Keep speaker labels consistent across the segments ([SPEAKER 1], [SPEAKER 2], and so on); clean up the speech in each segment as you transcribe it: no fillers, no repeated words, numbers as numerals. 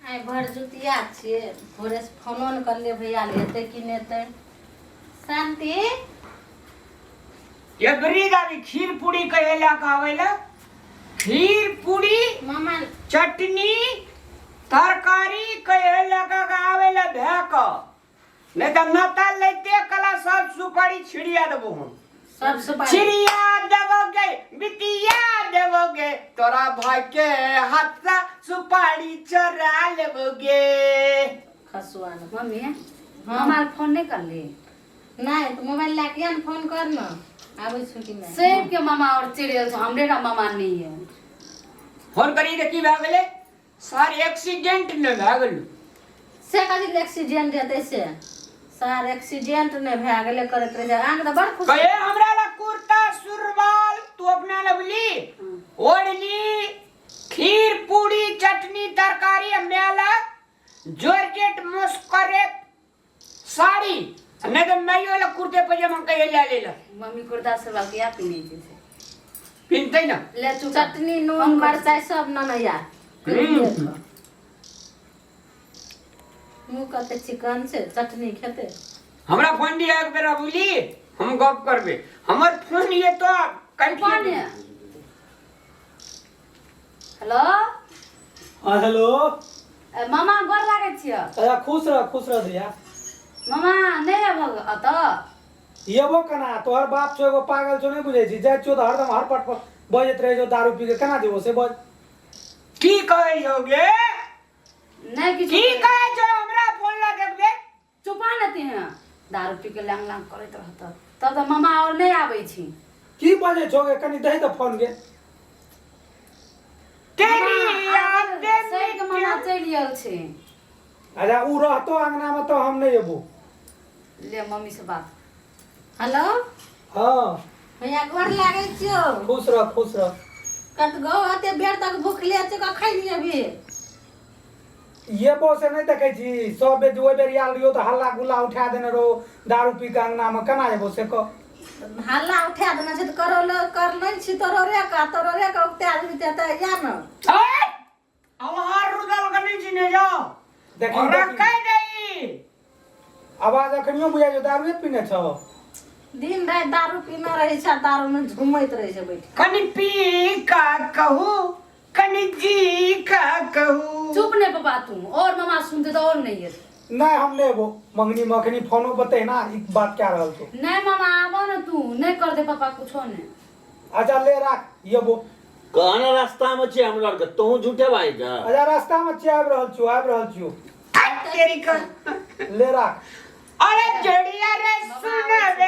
[SPEAKER 1] आइ भरजुतिया छियै, भोरेसँ फोनो नहि करलियै भैया, लेतै कि नहि एतै। शान्ति।
[SPEAKER 2] एबरी दादी खीर पूरी कहे ला के आवे ला, खीर पूरी,
[SPEAKER 1] मामा,
[SPEAKER 2] चटनी तरकारी कहे ला के आवे ला भै क, नहीं तो नता लेते कला सब सुपारी छिड़िया देबो हम।
[SPEAKER 1] सब सुपारी
[SPEAKER 2] छिड़िया देबोगे, बिटिया देबोगे, तोरा भाई के हाथ से सुपारी चोरा लेबोगे।
[SPEAKER 1] खसुआ ने।
[SPEAKER 3] मम्मी, मामा फोन नहीं कर ली?
[SPEAKER 1] नहीं तो मोबाइल ला के ने फोन कर न, आबै छौ कि नहीं।
[SPEAKER 3] सेब के मामा और चिड़ियल छौ, हमरे रा मामा नहीं है।
[SPEAKER 2] फोन करी तऽ की भए गेलै सर, एक्सीडेंट ने भए गेलै?
[SPEAKER 1] से कथी एक्सीडेंट हेतै? से सर एक्सीडेंट नहि भए गेलै करैत रहै छै। अहाँके तऽ बड़ खुशी।
[SPEAKER 2] कहे हमरा ला कुर्ता सुरवाल तू अपना लबली, ओढ़नी, खीर पूरी चटनी तरकारी, हमरा ला जॉर्जेट मुस्करे साड़ी, नहीं तो मैं वाला कुर्ते पजामा कहे ले ले।
[SPEAKER 3] मम्मी कुर्ता सलवार के या पिन्हे छै से?
[SPEAKER 2] पिनते ना।
[SPEAKER 3] ले चुप।
[SPEAKER 1] चटनी नून मरचाइ सब ननैया। मुँह कते चिकन छै, चटनी खेतै।
[SPEAKER 2] हमरा फोन दिया एक बेरा बुझली, हम गप करबे। हमर फोन ये तो काटि।
[SPEAKER 3] कौन है? हेलो।
[SPEAKER 4] हाँ, हेलो।
[SPEAKER 3] ए, मामा, गोर लागै छियै।
[SPEAKER 4] अच्छा, खुश रह, खुश रह धिया।
[SPEAKER 3] मामा, नहि अबह अतऽ?
[SPEAKER 4] एबो केना? तोहर बाप छौ एगो पागल छौ, नहि बुझै छी? जाइ छियौ तऽ हरदम हरपट पर बजैत रहै छौ दारू पी के। केना जेबो से बज।
[SPEAKER 2] की कहै छौ गे?
[SPEAKER 3] नहि किछु।
[SPEAKER 2] की कहै छौ? हमरा फोन ला देखबे।
[SPEAKER 3] चुपा लेते हैं, दारू पी के लांग लांग करैत रहत तब तऽ मामा और नहि आबै छी।
[SPEAKER 4] की बजै छौ गे? कनि दही तऽ फोन गे।
[SPEAKER 2] तेरी यादें।
[SPEAKER 3] सही के मामा चलि गेल छै।
[SPEAKER 4] अच्छा, उ रहतो अंगना में तो हम नहीं एबो।
[SPEAKER 3] ले मम्मी से बात।
[SPEAKER 1] हेलो।
[SPEAKER 4] हाँ।
[SPEAKER 1] भैया, गोर लागै छियौ।
[SPEAKER 4] खुश रह, खुश रह।
[SPEAKER 1] कत गो एते बेर तक भूखले छै, कखन अभी?
[SPEAKER 4] एबो से नहीं देखै छी, सब बेर ओहि बेर आयल रहियो तऽ हल्ला गुल्ला उठा देने रहो दारू पी के अंगना में। केना एबो से कह।
[SPEAKER 1] हल्ला उठा देने छै तऽ करो कर नहि छी, तोरो रे का, तोरो रे का उगते आदमी ते या न।
[SPEAKER 2] अवहार रुदल कनी चिने जाओ।
[SPEAKER 4] देखी।
[SPEAKER 2] और
[SPEAKER 4] देखी।
[SPEAKER 2] कह दई।
[SPEAKER 4] आवाज अखनियो बुझाइ छौ दारूए पीने छौ।
[SPEAKER 1] दिन राति दारू पीने रहै छै, दारू में झूमैत रहै छै बैठ।
[SPEAKER 2] कनि पी का कहू, कनि जी का कहू।
[SPEAKER 3] चुप नहीं पापा तू, और मामा सुनते तो और नहीं है।
[SPEAKER 4] नहीं, हम नहीं एबो मंगनी मखनी। फोनो पर तहिना ई बात कए रहल छौ।
[SPEAKER 3] नहीं मामा, आबो ना तू, नहीं कर दे पापा कुछो नहीं।
[SPEAKER 4] अच्छा, ले राख, एबो।
[SPEAKER 5] कहना रास्ता में छियै हमरा आरके, तोहूँ झूठे बाजै छ।
[SPEAKER 4] अच्छा, रास्ता में छियै, आबि रहल छियौ, आबि रहल छियौ।
[SPEAKER 2] तेरी का।
[SPEAKER 4] ले राख।
[SPEAKER 2] अरे जड़िया रे, सुन रे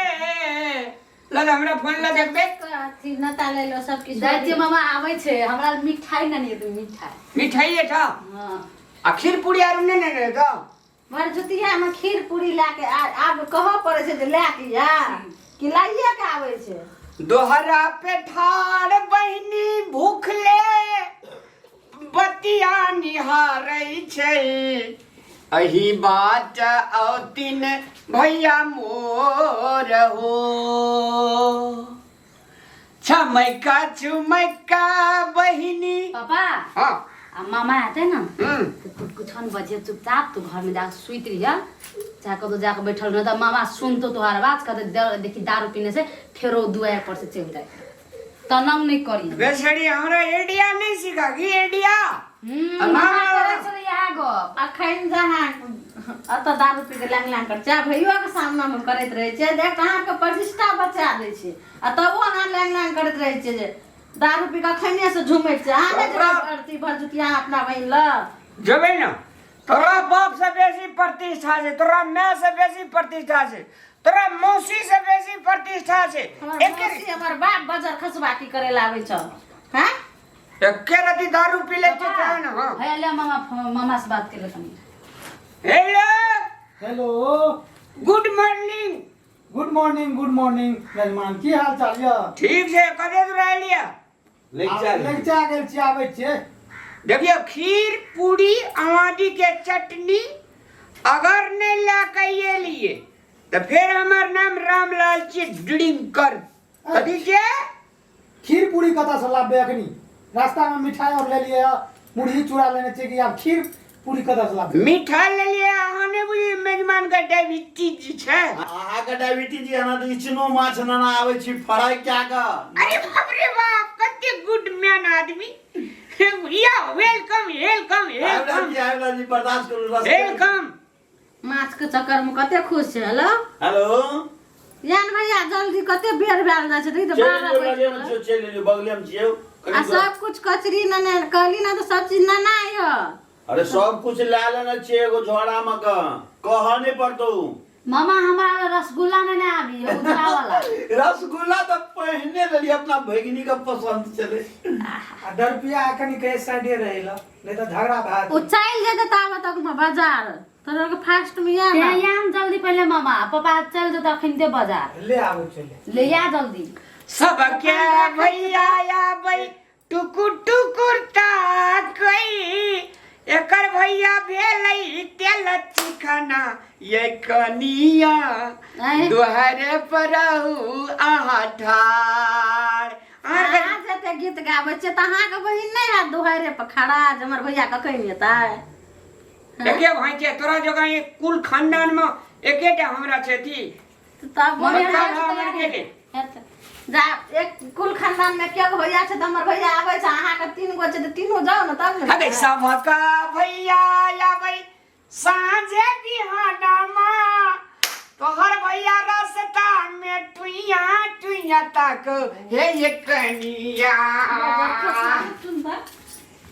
[SPEAKER 2] लल, हमरा फोन ला देखबे।
[SPEAKER 1] अथी नता ले लो सब किछु।
[SPEAKER 3] जाइ छियै मामा, आबै छै। हमरा मिठाई नहि हेतै मिठाई।
[SPEAKER 2] मिठाई है था?
[SPEAKER 3] हाँ।
[SPEAKER 2] आ खीर पूरी आरू नहीं ने रहे तो?
[SPEAKER 1] भरजुतिया में खीर पूरी लए के आब कहऽ पड़ै छै जे लए के आ कि लाइए के आबै छै?
[SPEAKER 2] दोहरा पे ठाड़ बहिनी भूखले बतिया निहारै छै, एहि बाट औतिन भैया मोर हो। छमैका छुमैका बहिनी।
[SPEAKER 3] पापा।
[SPEAKER 2] हाँ।
[SPEAKER 3] आ मामा हेतै ने तऽ तू कुछो नहि बजिहे, चुपचाप तू घरमे जाके सुति रहिह, चाहे कतौ जाके बैठल रह, तऽ मामा सुनतो तोहार आवाज, कहते देखी दारू पीने से फेरो दुआरि पर से चलि जाए, तनंग नहि करी।
[SPEAKER 2] बेसड़ी, हमरा एडिया नहीं सिखा की एडिया।
[SPEAKER 3] मामा करै छलै इएह गप।
[SPEAKER 1] अखन जहाँ एतऽ दारू पी के लांग लांग कर चाहे भैयो के सामना मे करैत रहै छै, देख अहाँके प्रतिष्ठा बचा दै छै, आ तबो अहाँ लांग लांग करैत रहै छियै जे दारू पी के अखने से झुमैत छै। अहाँ नहि जेबै अथी भरजुतिया अपना बहिन लग?
[SPEAKER 2] जेबै ने। तोरा बाप से बेसी प्रतिष्ठा छै, तोरा माय से बेसी प्रतिष्ठा छै, तोरा मौसी से बेसी प्रतिष्ठा छै।
[SPEAKER 1] हमर मौसी, हमर बाप बजर खसबा की करे ला आबै छौ? हैं?
[SPEAKER 2] एके रति दारू पी लै छै तहन। हाँ।
[SPEAKER 3] है ले मामा, मामा से बात कर ले तनी।
[SPEAKER 2] Hello.
[SPEAKER 4] Hello.
[SPEAKER 2] Good morning.
[SPEAKER 4] Good morning, good morning यजमान, की हाल चाल यऽ?
[SPEAKER 2] ठीक छै। कते दूर एलियै?
[SPEAKER 5] लगिचा।
[SPEAKER 4] लगिचा गेल छी, आबै छियै।
[SPEAKER 2] देखियौ, खीर पूरी आमादी के चटनी अगर नहीं ला के एलिए तो फिर हमार नाम रामलाल छी ड्रिंकर। कथी छै?
[SPEAKER 4] खीर पूरी कतऽसँ लाबबै? अखनी रास्तामे मिठाई और लेलियै हँ, मुरही चूड़ा लेने छियै कि आब खीर पूरी कतऽ से लाबी?
[SPEAKER 2] मिठाई लेलियै अहाँ नहि बुझलियै मेजमान के डायबिटीज छै।
[SPEAKER 5] अहाँके डायबिटीज ये ना तऽ इचनो माछ नेना आबै छी फ्राई कए कऽ।
[SPEAKER 2] अरे बाप रे बाप, कते गुड मैन आदमी। या welcome welcome
[SPEAKER 5] आबि
[SPEAKER 2] welcome
[SPEAKER 5] जी, आबि जी, बर्दाश्त करू रस्ते।
[SPEAKER 2] Welcome.
[SPEAKER 1] माछ के चक्कर में कते खुश छै। हेलो
[SPEAKER 5] हेलो
[SPEAKER 1] यान भैया, जल्दी, कते बेर भेल जाइ छै, देखी तऽ
[SPEAKER 5] चलि
[SPEAKER 1] 12
[SPEAKER 5] एलियौ,
[SPEAKER 1] बजि
[SPEAKER 5] लगेमे
[SPEAKER 1] गेलै।
[SPEAKER 5] छियौ, चलि एलियौ, बगलेमे छियौ।
[SPEAKER 1] आ
[SPEAKER 5] कनि
[SPEAKER 1] सब कुछ कचरी नेने कहली ना तऽ सब चीज नेना यऽ।
[SPEAKER 5] अरे सब कुछ लए लेने छियै एगो झोरा मे कऽ, कहऽ नहि पड़तौ।
[SPEAKER 3] मामा, हमरा लए रसगुल्ला नेने आबी, उजला वाला।
[SPEAKER 5] रसगुल्ला तऽ पहिने लेलियै, अपना भगिनी के पसंद छलै।
[SPEAKER 4] आ दरपिया कनि के साइडे रहै ला, नहि तऽ झगड़ा भए
[SPEAKER 1] ओ चलि जेतै ताबे तक मे बाजार, तोरा के फास्ट में या ना।
[SPEAKER 3] ते आन जल्दी पहिले मामा, पापा चल जेतै अखन बाजार।
[SPEAKER 4] ले आबै चले।
[SPEAKER 3] ले आ जल्दी।
[SPEAKER 2] सबके भैया आबै टुकुर टुकुर ताकै, एकर भैया भेलै तेल चिकना ये कनिया।
[SPEAKER 1] आँय?
[SPEAKER 2] दुहरे पर रहू अहाँ ठाढ़। अहाँ
[SPEAKER 1] अहाँ जते गीत गाबै छियै तऽ अहाँके बहिन नहि हैत दुआरे पर खड़ा जे हमर भैया कखन एतै?
[SPEAKER 2] एके भाई छै तोरा जगह, एक कुल खानदान में एकेटा हमरा छथि।
[SPEAKER 1] तब
[SPEAKER 3] मम्मी,
[SPEAKER 2] बड़का
[SPEAKER 3] हमरा
[SPEAKER 2] भाई हमर गेलै।
[SPEAKER 1] जा, एक कुल खानदान में के गो भैया छै तऽ हमर भैया आबै छै, अहाँके तीन गो छै तऽ तीनू जाउ ने तब ने।
[SPEAKER 2] अरे सबका भैया आबै साँझे बिहानमा, तोहर भैया रास्ता में टुइया टुइया तक हे ये कनिया।
[SPEAKER 1] सुनता।